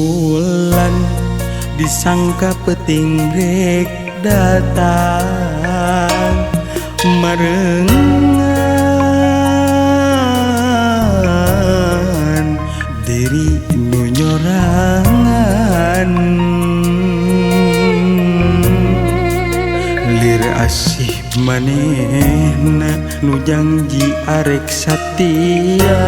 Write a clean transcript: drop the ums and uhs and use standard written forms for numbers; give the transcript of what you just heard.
Bulan disangka peting rek datang marengan diri nu nyorangan lir asih manehna nu janji arek satia.